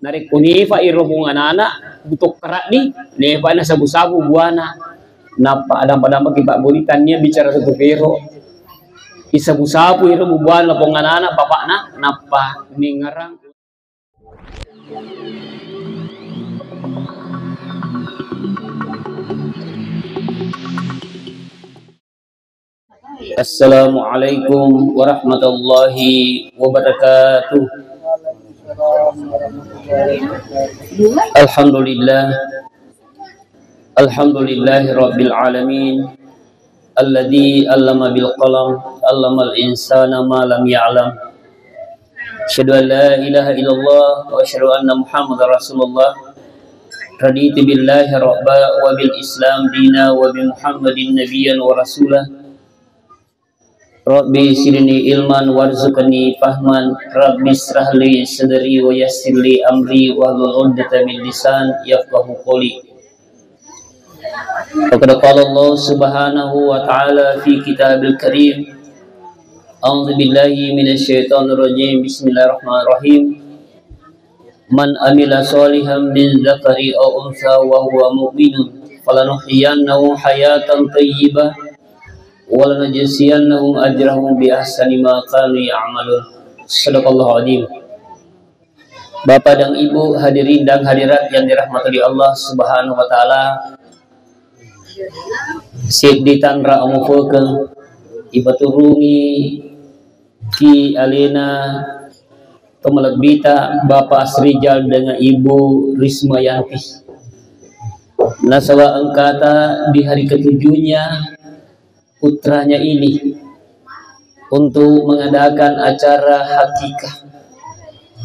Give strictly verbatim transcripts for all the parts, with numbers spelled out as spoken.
Narekko nefa iro pong anana, butokkaraddi, nefa na sabu-sabu buana. Nappa adampa-dampaki pabboni, tania bicara tutu pero. Isabu-sabu iro bubuana pong anana, bapakna, nappa ningerang. Assalamualaikum warahmatullahi wabarakatuh. Alhamdulillah. Alhamdulillahi rabbil alamin. Alladzi allama bil qalam, allamal insana ma lam ya'lam. Asyhadu an la ilaha illallah wa asyhadu anna Muhammadar Rasulullah. Raditu billahi rabba wa bil Islam dina wa bi Muhammadin nabiyyan wa rasula. Rabbi zidni ilman warzuqni fahman. Rabbi israh li sadri wa yassir li amri wahlul 'uqdatam min lisan yafqahu qawli. Faqad qala Allah subhanahu wa ta'ala fi kitabil karim. A'udzu billahi minasy syaithanir rajim. Bismillahirrahmanirrahim. Man amila shalihan min dzakari aw untsa wa huwa mu'minun falanuhyiyannahu hayatan thayyibah wa lanajziyannahum ajrahum bi ahsani ma kanu ya'malun. Sadaqallahul adzim. Bapak dan Ibu, hadirin dan hadirat yang dirahmati Allah Subhanahu wa taala, seddi tanra amupekeng ipaturungi ki alena tomalebbita Bapak Asrijal dengan Ibu Rismayanti. Nasaba engkata di hari ketujuhnya putranya ini untuk mengadakan acara hakikah.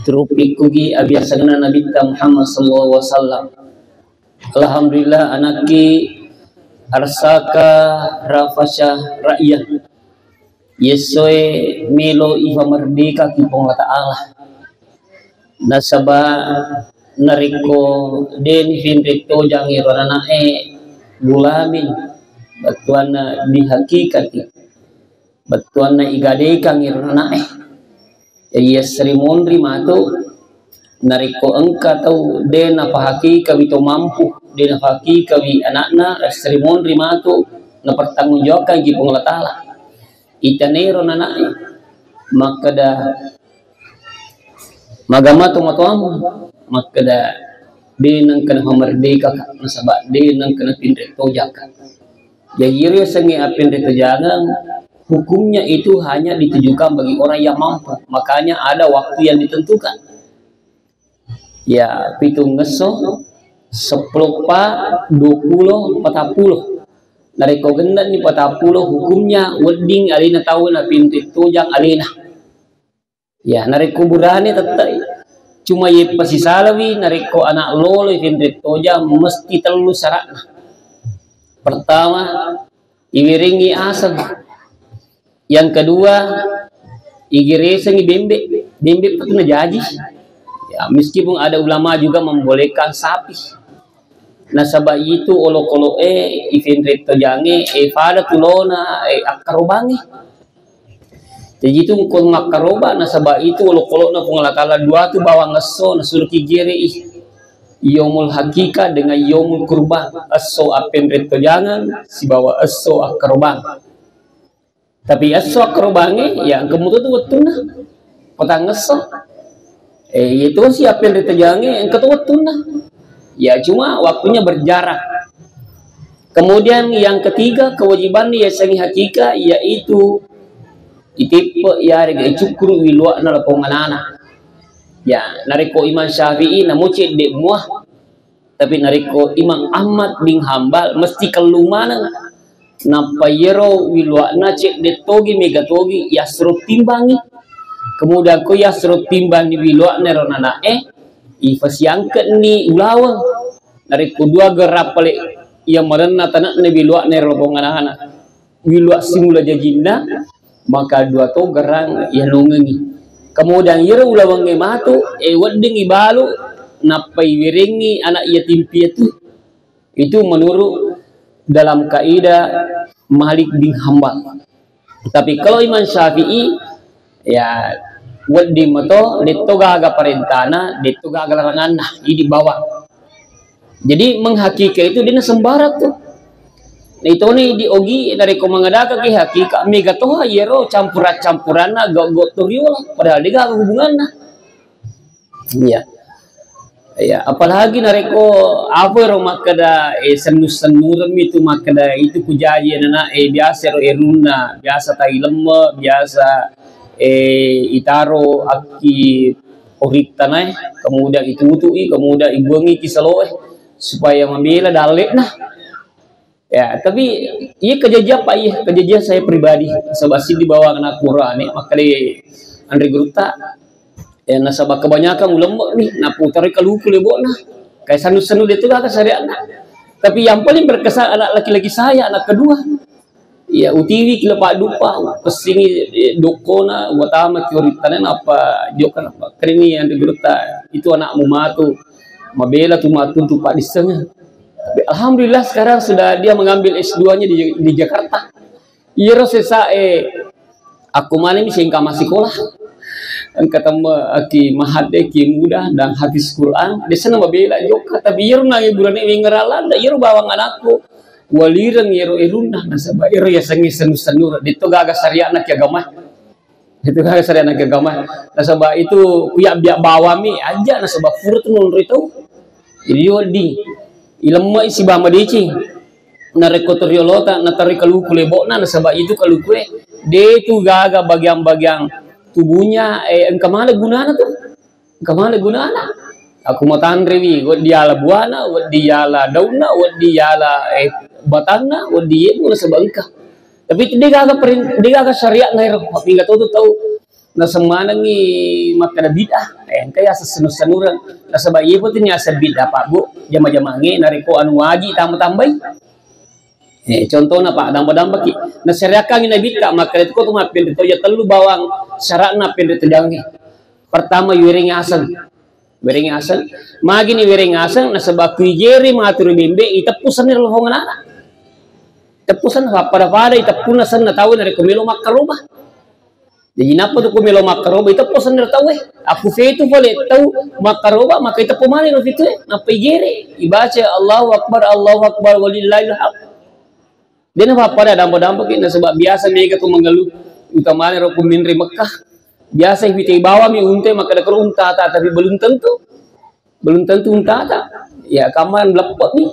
Terupikkugi abiasanna Nabitta Muhammad sallallahu alaihi wasallam. Alhamdulillah, anakki Arsaka Rafasya Ra'yan. Yessoe melo ifamerdekaki Puang Allah Ta'ala. Nasaba narekko deni finre tojang ero anana'e, gulamin, bettuanna bihakikati, bettuanna igadekang ero anana'e. Jadi, yesseri monri matu, narekko engka tau de napahakikawi to mampu, de napahakikawi anakna, yesseri monri matu, napertanggungjawabkan ki Puang Allah Ta'ala. Itanero nana'e, makkeda, "Magama tomatoammu?" Makkeda, "De nengka nafamerdekaka, nasaba de nengka natinre tojaka." Jadi, iro yasengnge appenre tojangeng, hukumnya itu hanya ditujukan bagi orang yang mampu. Makanya ada waktu yang ditentukan. Ya, pitung ngesso, seppulo pa, dua puluh, patappulo. Narekko gennani patappulo, hukumnya wedding alena tau napinri tojang alena. Ya, narekko burane tette'i. Cuma ye pasisalawi, narekko anak lolo finri tojang mesti tellu syaratna. Pertama, iwerengngi aseng. Yang kedua, igeresengngi bembe. Bembe patu najaji. Ya, meskipun ada ulama juga membolehkan sapi. Nasaba itu olokolo'e ifenre tojangnge, e, pada tulona, e, akkarobangnge. Jadi itu engko makkaroba, nasaba itu olokolo'na Puang Allah Ta'ala dua tu bawang esso nasuroki gere'i. Yaumul Hakikah dengan Yaumul Kurban. Esso appenre tojangeng sibawa esso akkarobang. Tapi esso akkarobangnge, ya, engka muto tu wettunna. Petang esso. Eh, iya tosi appenre tojangnge, engka to wettunna. Ya, cuma waktunya berjarak. Kemudian yang ketiga, kewajiban yasengnge hakikah, yaitu iteppe yarega icukkuru wilua'na lapong anana. Ya, narekko Imam Syafi'i namo cedde muah, tapi narekko Imam Ahmad bin Hambal mesti kellu maneng. Nappa yero wilua'na cedde togi, mega togi, yasro timbangi. Kemudian ko yasro timbangi wilua'na ero nana'e, ifasiangke'ni ulaweng. Narekko dua gerang pale iya marenna tane'na wilua'na ero ponganana. Wilua simula jajinna, maka dua to gerang iyanongengi. Kemudian iyaro ulawengnge matu, e, weddingngi balu, nappa iwerengngi anak iya timpi iyatu. Itu menurut dalam kaidah Malik bin Hambal. Tapi kalau Imam Syafi'i, ya, Wedding mato, detto gaga parentana, detto gaga laranganna, idi bawang. Jadi menghakika itu dena sembarang tuh. Nah, itu nih di ogi narekko mangadaka ki hakika, mega toha yero campura-campuranna gau-gau toriola, padahal dega hubunganna. Iya. Ya, apalagi narekko apa ero makkeda, eh, sennu-sennureng itu makkeda itu kujaji anak, eh, biasa ero erunna, biasa tai lemme, biasa, eh, itaro akki orittanae, kemudian itutui, kemudian ibuangi ki saloe supaya mabela dalle'na. Ya, tapi iya kejadian, Pak, iya kejadian saya pribadi. Sebab sini bawa anak Quran nih, makanya Andri Gurutta. Ya, nasaba kebanyakan ulama nih, naputar kaluku lebokna. Kayak sanu-sanu dia tuh gak syariatna. Tapi yang paling berkesan anak laki-laki saya, anak kedua. Ya, utiwi kila Pak Dupa, pesingi, eh, dokona, watama kioritannya apa, jokan apa. Keren nih Andri Gurutta, itu anakmu matu. Mabela tuh matu tuh Pak Diseng. Alhamdulillah sekarang sudah dia mengambil S dua-nya di, di Jakarta. Iyaro sesa, eh, aku mana mi sengka masikola. Engka temme aki mahadde ki muda dan hafiz Quran. Desa nama bela joka, tapi iyaro nangi burane wengeralanda, iyaro bawang anakku. Walireng iyaro erunna, nasaba iyaro yasengi senu-senu. Ditto gaga syariatna ki agama. Itu kan syariat agama. Nasaba itu kuyak biak bawami aja nasaba furut nonroi tau. Jadi wedding ilemmai siba madeceng. Narekko toriolota natari kaluku lebokna nasaba itu kalukue de tu gaga bagian-bagian tubuhnya, eh, engka mana gunana tuh? Engka mana gunana? Aku mau tanrewi, wedding yala buana, wedding yala daunna, wedding yala, eh, batanna, wedding yemu nasaba engka. Tapi itu degaga perin-, degaga syariatna ero. Mingga tau tu tau nasemmanengi makkeda bid'ah. Eh, engka yaseng senu-senureng. Nasaba iye pun tini aseng bid'ah, Pak, Bu. Jama-jamange narekko anu waji tambah-tambahi. Eh, contohna, Pak, damba-damba ki. Nasyariatkangi Nabitta makkeda ko tu mappenre to ya tellu bawang syaratna penre to jange. Pertama, iwereng aseng. Wereng aseng. Magini wereng aseng nasaba ku igere maturu bembe iteppu senni ro lofong anana. Teppu senna pada-pada iteppunna senna tau narekko melo makkaroba. Jadi nappa tu ku melo makkaroba iteppu senna tau e. Aku fetu pale tau makkaroba maka iteppu mani ro fitue. Nappa igere ibaca Allahu Akbar, Allahu Akbar, walillahil hamd. Dena pappada dampa-dampa ki nasaba biasa mega tu mengeluh utamanya ro ku menre Mekah. Biasa fitei bawami unta makkeda kero untata tapi belum tentu. Belum tentu untata. Ya, kaman leppek nih.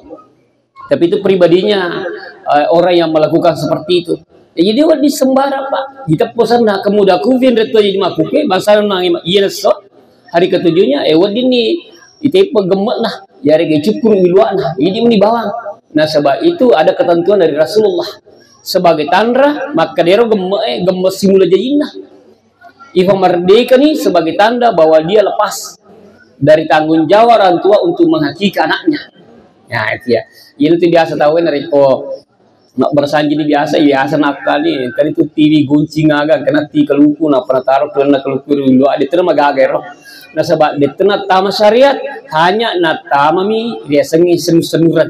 Tapi itu pribadinya, eh, orang yang melakukan seperti itu. Ya, jadi wedding sembarang, Pak. Kita pesanna kemuda kuvin reto jadi makuke, bangsa nang iya nesso. Hari ketujuhnya, eh, wedding ni itepe gemme'na, yarega cukkuru milua'na, idi meni bawang. Nasaba itu ada ketentuan dari Rasulullah. Sebagai tanra, makkeda ero gemme'e, gemme' simula jajinna. Ifa merdeka ni sebagai tanda bahwa dia lepas dari tanggung jawab orang tua untuk menghakiki anaknya. Nah, itu ya. Ini tuh biasa tahu kan, Riko. Nak bersanji ni biasa, biasa nakka ni. Kan itu T V guncing aga, kena ti kaluku, napa nataro kena kaluku dulu, ada terima gaga ero. Nasaba de tena tama syariat, hanya natama mi riasengi senu-senuran.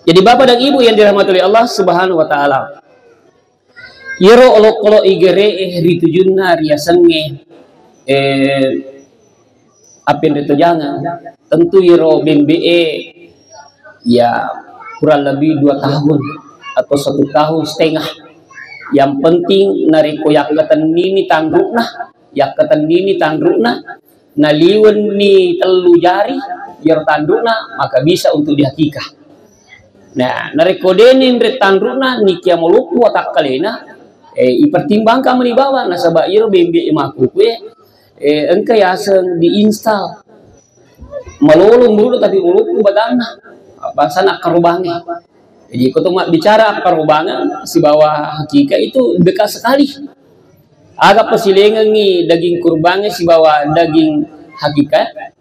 Jadi Bapak dan Ibu yang dirahmati oleh Allah Subhanahu wa Ta'ala. Iyaro olokolo igere'e ri tujunna riasengnge, eh, appenretojangeng, tentu iyaro bembe'e ya kurang lebih dua tahun atau satu tahun setengah. Yang penting narekko yakkatennini tanru'na, yakkatennini tanru'na, naliwenni tellu jari iyaro tanru'na, maka bisa untuk dihakikah. Nah, narekko de ninre tanru'na, nikia maloppo watakkalena, eh, ipertimbangkan meni bawang, nasaba iyaro bembe makkukue, eh, engka yaseng diinstal. Malolo mulu tapi maloppo badanna. Bangsana akkarobangnge. Jadi, ko to mabbicara akkarobangeng sibawa hakika itu dekat sekali. Aga pasilengengngi daging kurbangnge sibawa daging hakika?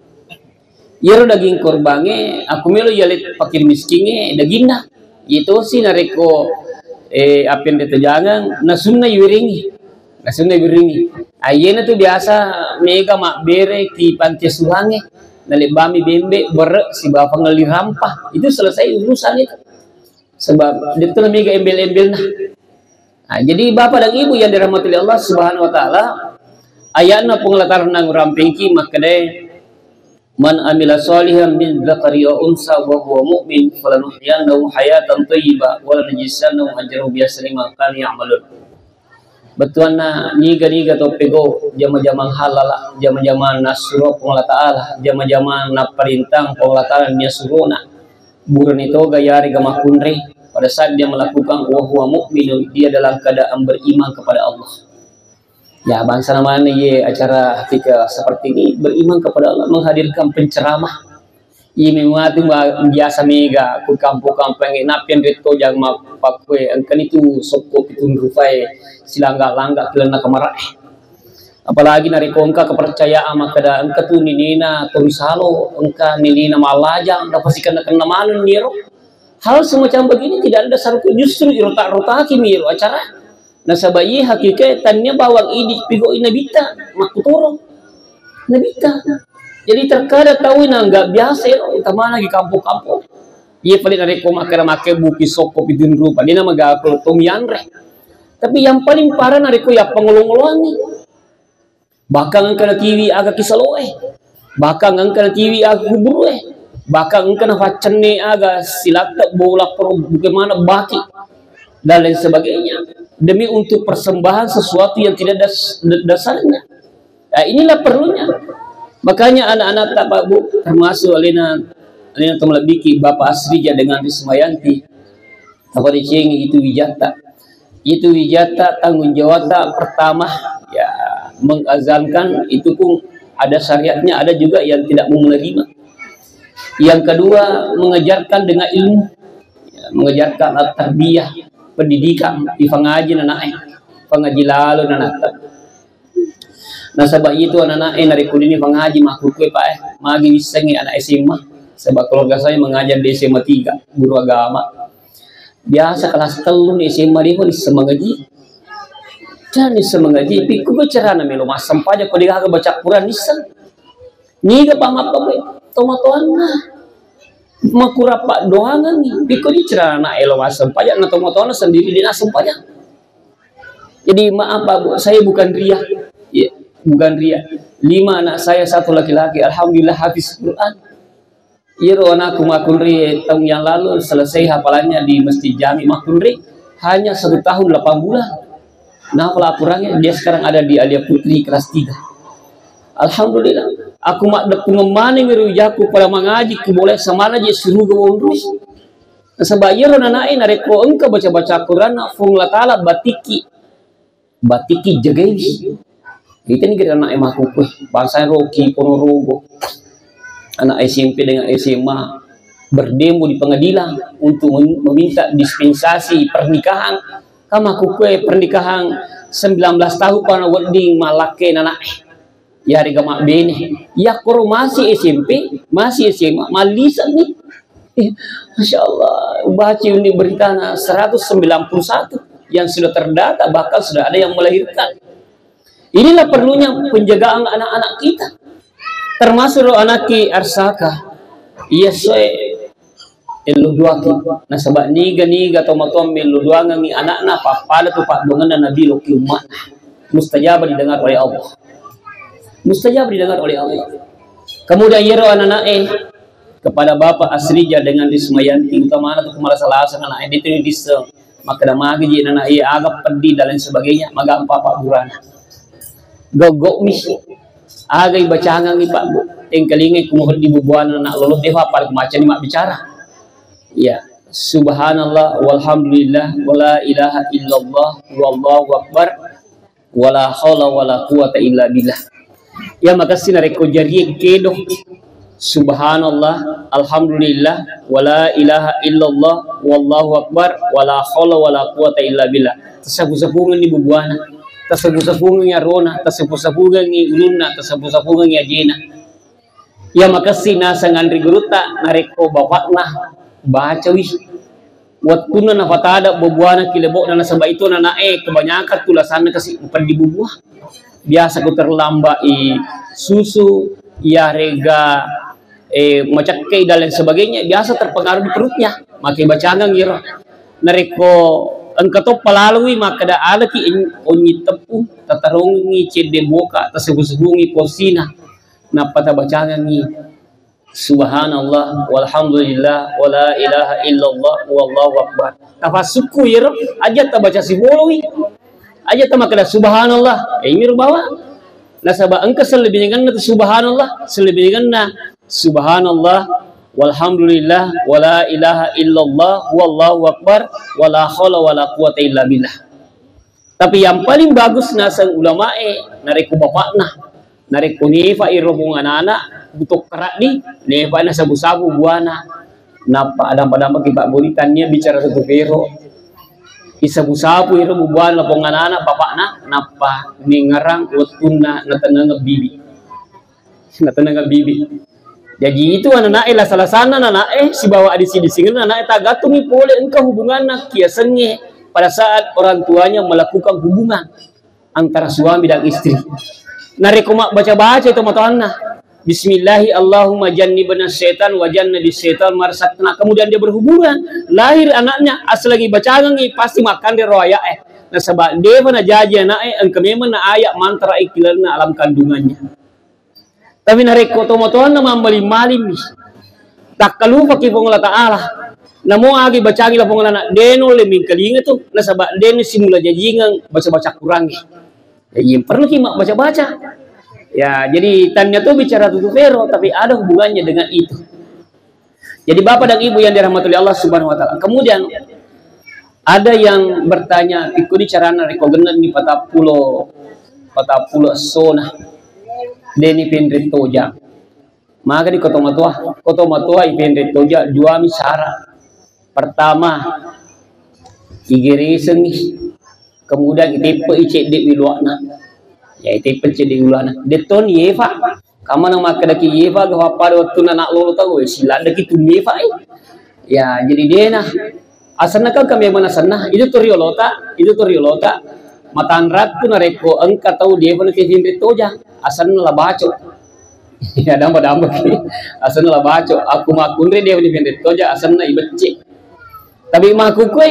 Iyaro daging korbangnge, aku melo yale fakir miskingnge daginna. Iyatosi narekko, eh, appenretojangeng, nasunna iwiringi. Nasunna iwiringi. Ayyena tu biasa mega mabbere ki panti asuhangnge. Nalebbami bembe, bere, sibawa pangelli rampa. Itu selesai urusan itu. Sebab de tona mega embel-embelna. Nah, jadi Bapak dan Ibu yang dirahmati oleh Allah Subhanahu wa Ta'ala, Aya'na Puang Allah Ta'ala nangurampengki makkedae, "Man amila shalihan min dzakari aw unsa wa huwa mu'min falanuhyiyannahu hayatan thayyibah wa lanajziyannahum ajrahum bi ahsani ma kanu ya'malun." Bettuanna niga-niga to pego jama-jamang halala, jama-jamang nassuro Puang Allah Ta'ala, jama-jamang napparintang Puang Allah Ta'ala niassurona. Burane toga yarega makkunrai pada saat dia melakukan wa huwa mu'minun, dia dalam keadaan beriman kepada Allah. Ya, bangsa namanya ye acara ketika seperti ini, beriman kepada Allah, menghadirkan penceramah. Iya memang matu ma-, biasa mega ku kampong-kampong e, nappi anre to jang mappakkue, engkani tu sokko pitung rupae silangga-langga kilenna kamara. Apalagi narekko engka kepercayaan makkeda engka tu ninina Torisalo, engka ninina Malajang, napasikenna-kenna maneng niro. Hal semacam begini tidak ada dasar hukum, justru irota-rotaki mi iro acara. Nasaba iye hakikae tania bawang idi pigau'i nabitta, makkutoro nabitta. Jadi terkadang tau na nggak biasa ero, utamana di kampung-kampung. Iye pale narekko makkeda makke buki sokko pitung rupa, dena magaga to mianre. Tapi yang paling parah narekko yappangolo-ngoloangngi. Bahkan engka natiwi aga kisaloe, bahkan engka natiwi aga kuburu'e, bahkan engka nafaccenne aga silatte bola pro bagaimana baki dan lain sebagainya, demi untuk persembahan sesuatu yang tidak das-, dasarnya. Nah, inilah perlunya. Makanya anak-anak tak, Pak Bu, termasuk alena, alena temalebbiki Bapak Asrija dengan Rismayanti, tapadecengi itu wijatta. Itu wijatta, tanggung jawabta pertama, ya, mengazankan itu pun ada syariatnya, ada juga yang tidak mau menerima. Yang kedua, mengajarkan dengan ilmu. Ya, mengajarkan at-tarbiyah, pendidikan, ifangaji nanae, fangaji lalo nanatta. Nasaba itu anak-anak e narekko dini pangaji makkukkue, Pak, eh, magi wissengngi anak S M A. Sebab keluarga saya mengajar di S M A tiga, guru agama. Biasa kelas tellu ni S M A dia pun isseng mengaji. Dan isseng mengaji, pikku ke carana melo massempajang ko degaga baca Quran isseng. Niga pamappa kowe? Tomatoanna. Makurappa doangan ni. Pikku di carana elo massempajang, na tomatoanna sendiri dia sempajang. Jadi maaf Pak Bu, saya bukan ria. Ya, bukan ria. Lima anak saya, satu laki-laki, alhamdulillah hafiz Quran. Iyaro anakku makkunrai tahun yang lalu selesai hafalannya di Masjid Jami makkunrai, hanya satu tahun delapan bulan. Nah, kalau aturannya dia sekarang ada di Alia Putri kelas tiga. Alhamdulillah. Aku mak deppungeng maneng mi ro jaku pada mangaji ku boleh samana je suruga wonrus. Nasaba iyaro nanae narekko engka baca-baca Quran, Puang Allah Ta'ala batiki, batiki jagaiwi. Itani gede anak e makkukkue, bangsa roki Ponorogo, anak S M P dengan S M A berdemo di pengadilan untuk mem-, meminta dispensasi pernikahan. Kama kukkue pernikahan sembilan belas tahun pana wedding malakke nanae. Yarega mabbene. Yakkoro masih S M P, masih S M A, mallise'ni. Eh, Masya Allah, ubaca ini beritana seratus sembilan puluh satu yang sudah terdata, bahkan sudah ada yang melahirkan. Inilah perlunya penjagaan anak-anak kita. Termasuk ro anakki Arsaka. Iya soe ello duaki. Nasaba niga-niga tomatoa mello duangengi anakna pappada tu paddoangenna Nabi lokki umma. Mustajab didengar oleh Allah. Mustajab didengar oleh Allah. Kemudian yero anak-anak eh kepada Bapak Asrija dengan Rismayanti, utamana tu kumala salasa anak eh itu disseng. Makkeda magi ji nana iya aga peddi dan lain sebagainya, magampa pabburana. Goggo'mi. Aga ibacangangi Pak Bu. Tengkalingai ku muheddi bubuana anak lolo defa pada kumacani mabbicara. Ya, subhanallah walhamdulillah wala ilaha illallah wallahu akbar. Wala haula wala quwata illa billah. Ya makassi narekko jarie kedo. Subhanallah, alhamdulillah, wala ilaha illallah, wallahu akbar, wala haula wala quwata illa billah. Tasapu-sapungenni bubuana, tasapu-sapungenni arona, tasapu-sapungenni ulunna, tasapu-sapungenni ajena. Iya makessing naseng anre gurutta narekko bapakna bacawi. Wettunna napatada bubuana ki lebo'na nasaba itu nanae kebanyakan tu lasanna kasi peddi bubua. Biasa ku terlambai susu, iyarega, eh, macekkei dan lain sebagainya, biasa terpengaruh di perutnya. Make bacangang iro. Narekko Engka toppa lalui makkeda alaki en-, onynyi teppu, tatarongengngi cedde boka, tasebu-sebungi porsina, nappa tabacangengngi subhanallah, walhamdulillah, wala ilaha illallah, wallahu akbar. Tafassukku iyaro, aja tabaca siboloi. Aja tamakkeda subhanallah, eh, iyaro bawa. Nasaba engka selebinengenna tu subhanallah, selebinengenna subhanallah, walhamdulillah, wala ilaha illallah, wallahu akbar, wala haula wala quwata illa billah. Tapi yang paling bagus naseng ulamae, narekko bapakna, narekko nefa iro pong anana, butokkaraddi, nefa nasabu-sabu buana, nappa adampa-dampaki pabburi, tannia bicara satu pero. Isabu-sabu iro bubuana lapong anana bapakna, nappa mengerang wettunna natennengeng bibi. Natennengeng bibi. Jaji itu anana'e lasa-lasanna anana'e sibawa adisi-disingenna anana'e tagattungi pole engka hubunganna kiasengnge pada saat orang tuanya melakukan hubungan antara suami dan istri. Narekko mabbaca-baca itu matoanna, Bismillahi Allahumma jannibna syaitan wa jannibis syaitan ma razaqtana. Kemudian dia berhubungan, lahir anaknya, asal lagi bacangengi, pasti makkanre ro aya'e. Nasaba defa najaji anak'e, engka memang na ayat mantra ikilanna alam kandungannya. Tapi narekko tomatoanna mammaling-malingmi, takkalupaki Puang Allah Ta'ala, namo agi bacangi lapong anak, de nulle mingkalinga tu, nasaba de simula jajingeng baca-baca Qurangnge. Jadi perlu ki mak baca-baca. Ya, jadi tanya tu bicara tutu pero, tapi ada hubungannya dengan itu. Jadi Bapak dan Ibu yang dirahmati oleh Allah Subhanahu wa Ta'ala. Kemudian ada yang bertanya, "Ikuni carana reko genneng ni patappulo, patappulo essona, deni penre toja." Maka di koto matoa, koto matoa ipenre toja, duami syarat. Pertama, igeresengi. Kemudian iteppe'i cedde wiluana. Ya, iteppe'i cedde wiluana. Detton yefa. Kamana makkedaki yefa ga pappada wettunna nak lolo tau, eh, siladdaki tu mefa, eh. Ya, jadi dena. Asenna kan kami mana senna, itu tu riolota, itu tu riolota. Matanrakku narekko engka tau defa na kefinre toja. Asenna la baco. Ya, damba-damba ki. Asenna la baco. Aku makunre defa ni finre toja, asenna ibecce. Tapi makukue,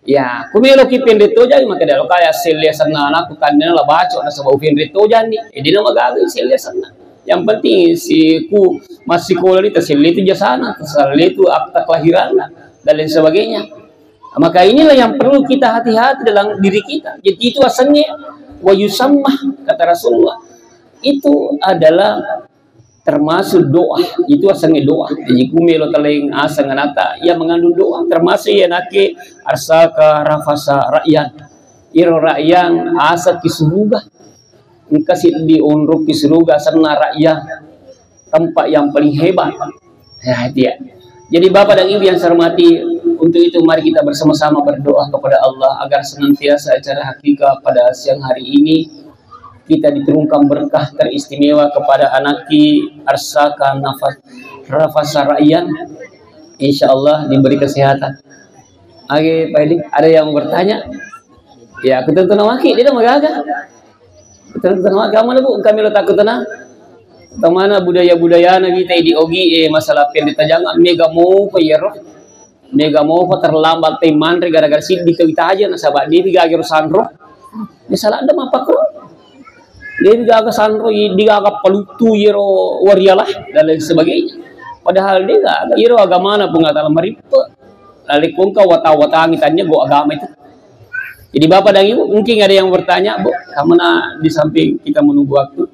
ya, ku meloki penre toja, maka dia lokaya selle asenna anakku, tandena la baco nasaba upenre tojanni. Eh, dena magaga selle asenna. Yang penting si ku massikola ni taselle itu jasana, taselle itu akta kelahiranna dan lain sebagainya. Maka inilah yang perlu kita hati-hati dalam diri kita. Jadi itu asengnge wa yusammah, kata Rasulullah. Itu adalah termasuk doa, itu asengnge doa. Jadi ku melo taleng aseng anata, ia mengandung doa, termasuk ia nake arsaka rafasa ra'yan. Iro ra'yan asa ki suruga. Engka siddi onrok ki suruga, asenna ra'yan. Tempat yang paling hebat. Ya, itu ya. Jadi Bapak dan Ibu yang saya hormati, untuk itu mari kita bersama-sama berdoa kepada Allah agar senantiasa acara hakikah pada siang hari ini kita diturunkan berkah teristimewa kepada anakki arsaka nafas rafasa ra'yan. Insya Allah diberi kesehatan. Oke, Pak Edi, ada yang mau bertanya? Ya, aku tentu nawaki, dia udah magaga. Aku tentu nawaki, kamu Bu, kami lo takut tenang. Kemana budaya-budayana kita di Ogi, eh, masalah pendeta jangan mega mau, Pak, ya, roh. Mega mopa terlambat te manre gara-gara siddi tau itaja nasaba depi gaga ro sanro. Misalnya ada mappakro. Depi gaga sanro, i-, di gaga paluttu iyaro warialah dan lain sebagainya. Padahal de gaga iyaro agamana Puang Allah Ta'ala marippe. Lalu kongka wata-watangi tanya go agama itu. Jadi Bapak dan Ibu, mungkin ada yang bertanya, Bu, kamana di samping kita menunggu waktu.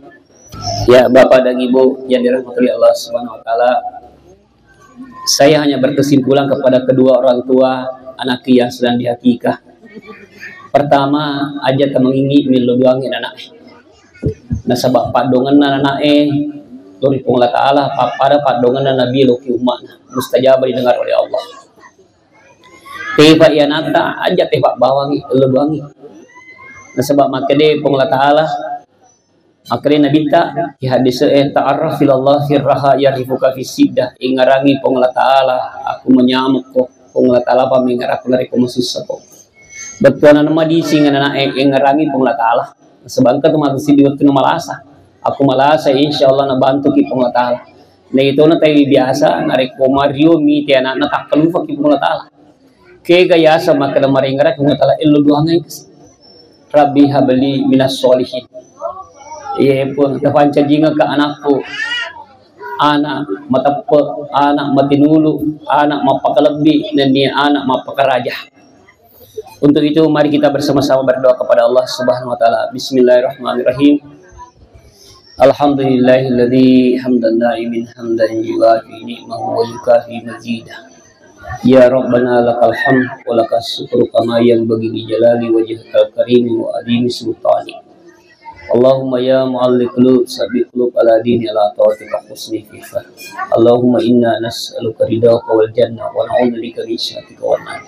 Ya, Bapak dan Ibu yang dirahmati oleh Allah Subhanahu wa Ta'ala, saya hanya berkesimpulan kepada kedua orang tua anak yang sedang diakikah. Pertama, aja temengingi millo doangi anak. Nasaba paddongenna anak e, lori Puang Allah Ta'ala, pappada paddongenna Nabi loki umma'na, mustajab didengar oleh Allah. Tefa iyanata, aja tefa bawangi, lo doangi. Nasaba makkede Puang Allah Ta'ala, Makkeda Nabitta, ki hadise e, "Ta'arraf ilallah fir raha ya'rifuka fis siddah." Ingarangi Puang Allah Ta'ala, aku manyamekko, Puang Allah Ta'ala pa mengarakku narekko masussako. Bettuanna madising anak e, ingarangi Puang Allah Ta'ala. Sebangka tu matu siddi wettu na malasa. Aku malasa, insya Allah nabantuki Puang Allah Ta'ala. Na itu na tai biasa, narekko mario mite anakna takkalufaki Puang Allah Ta'ala. Kega yaseng makkeda marengngerang Puang Allah Taala, ello duangengngi kasi. Rabbi habli minas sholihin. Iye Puang, tapancajingekka anakku, anak mateppe, anak matinulu, anak mappakalebbi, nennia anak mappakaraja. Untuk itu, mari kita bersama-sama berdoa kepada Allah Subhanahu wa Ta'ala. Bismillahirrahmanirrahim. Alhamdulillahilladzi hamdan naimin hamdan yuwafi ni'mahu wa yukafi mazidah. Ya Rabbana lakal hamd wa lakas syukru kama yanbaghi li jalali wajhikal karimi wa adhimi sultanik. Allahumma ya muqallibal qulub, tsabbit qulubana ala dinik, ala taatik wa husnil ibadah. Allahumma inna nas'aluka ridhaka wal jannah wa na'udzubika min sakhatika wan nar.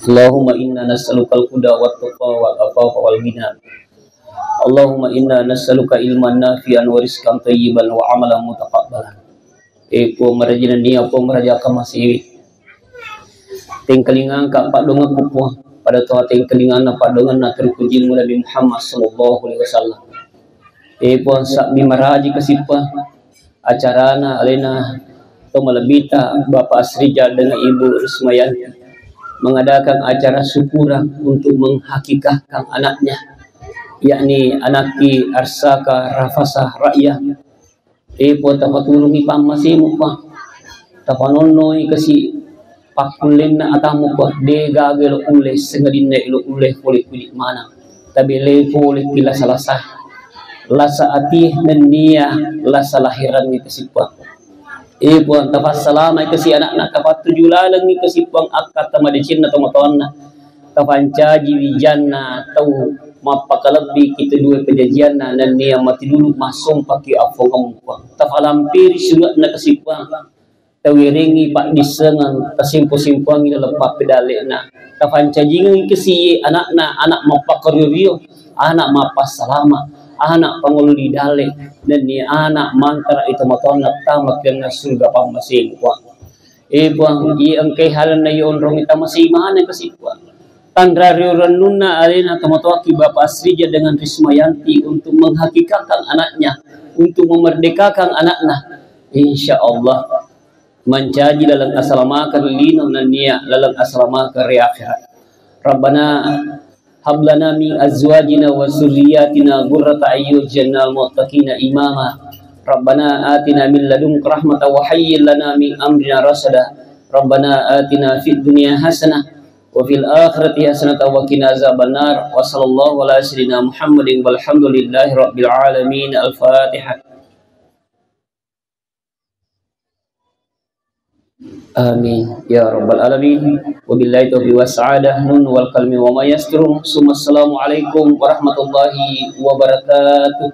Allahumma inna nas'alukal huda wat tuqa wal afafa wal ghina. Allahumma inna nas'aluka ilman nafi'an wa rizqan thayyiban wa amalan mutaqabbalan. E Puang maraja nennia, Puang maraja kamasiwi. Tengkalingangka paddoangekku Puang, pada toha tengkalinganna paddoangenna terpujimu Nabi Muhammad sallallahu alaihi wasallam. E Puang, sabbi maraji kasi Puang acarana alena to malebbita Bapak Asrijal dengan Ibu Rismayanti mengadakan acara syukuran untuk menghakikahkan anaknya, yakni anakki Arsaka Rafasah Ra'yah. E Puang, tapatulungi pammasemu Puang, tapanonnoi kasi pakkullenna atamu Puang, de gaga elo ulle, sengadinna elo ulle pole kudik manang, tabe le pole ki lasa-lasa, lasa ati nennia lasa lahirangngi kasi Puang. E Puang, tapassalamai kasi anakna, tapattuju lalengngi kasi Puang akkatta madecenna tomatoanna, tapancaji wijanna tau mappakalebbi kita dua pejajianna nennia mati dulu massompaki affongemmu Puang. Tapalampiri suratna kasi Puang. Tawerengngi paddissengeng, tasimpo-simpoangngi dalam pappedalle'na. Tapancajingengngi kasi iye anakna, anak mappakkario-rio, anak mappassalama, anak pangolli dalle, nennia anak mantara itu matoanna tama kenna surga pammasemu Puang. E Puang, iye engkai halanna iye onrongi tamasei maneng kasi Puang. Tanra rio rennunna alena tomatoakki Bapak Asrija dengan Rismayanti untuk menghakikahkan anaknya, untuk memerdekakan anaknya. Insya Allah mancaji laleng asalamakeng lino nennia laleng asalamakeng ri akhirat. Rabbana hab lana min azwajina wa dzurriyyatina qurrata a'yun waj'alna lil muttaqina imama. Rabbana atina min ladunka rahmatan wa hayyi' lana min amrina rasyada. Rabbana atina fid dunya hasanah wa fil akhirati hasanatan wa qina adzabannar. Wa sallallahu ala sayyidina Muhammadin walhamdulillahi rabbil alamin. Al-Fatihah. Amin ya rabbal alamin. Wabillahi taufiq was sa'adah. Nun wal qalami wa ma yasturun. Summa assalamualaikum warahmatullahi wabarakatuh.